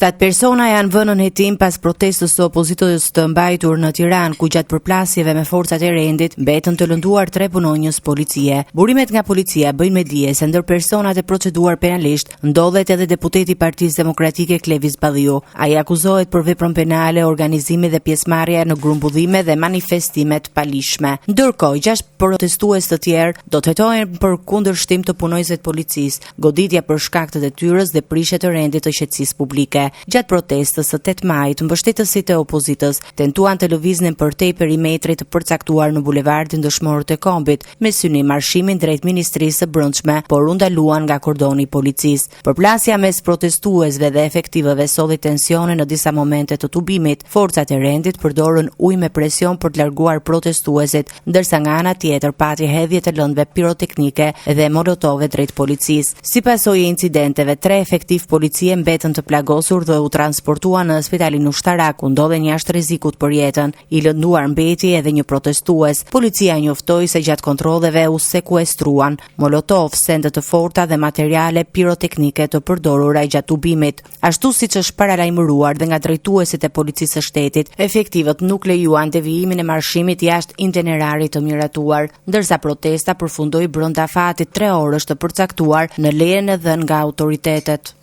Shtatë persona janë vënë nën hetim pas protestës së opozitës të mbajtur në Tiranë, ku gjatë përplasjeve me forcat e rendit mbetën të lënduar tre punonjës policie. Burimet nga policia bëjnë me dije se ndër personat e proceduar penalisht ndodhet edhe deputeti i Partisë Demokratike Klevis Balliu. Ai akuzohet për veprën penale organizimi dhe pjesëmarrja në grumbullime dhe manifestime të paligjshme. Ndërkohë, gjashtë protestues të tjerë do të hetohen për kundërshtim të punonjësve të policisë, goditja për shkak të detyrës dhe prishje të rendit të qetësisë publike. Gjatë protestës së 8 majit, mbështetësit e opozitës tentuan të lëviznin përtej perimetrit të përcaktuar në bulevardin Dëshmorët e Kombit, me synim marshimin drejt Ministrisë së Brendshme, por u ndaluan nga kordoni i policisë. Përplasja mes protestuesve dhe efektivëve solli tensione në disa momente të tubimit. Forcat e rendit përdorën ujë me presion për të larguar protestuesit, ndërsa nga ana tjetër pati hedhje të lëndëve piroteknike dhe molotove drejt policisë. Si pasojë e incidenteve, tre efektivë policie mbetën të plagosur dhe u transportuan në spitalin ushtarak, ku ndodhen jashtë rrezikut për jetën. I lënduar mbeti edhe një protestues. Policia njoftoi se gjatë kontrolleve u sekuestruan molotov, sende të forta dhe materiale piroteknike të përdorura gjatë tubimit. Ashtu siç është paralajmëruar dhe nga drejtuesit e Policisë së Shtetit, efektivët nuk lejuan devijimin e marshimit jashtë itinerarit të miratuar, ndërsa protesta përfundoi brenda afatit tre orësh të përcaktuar në lejen e dhënë nga autoritetet.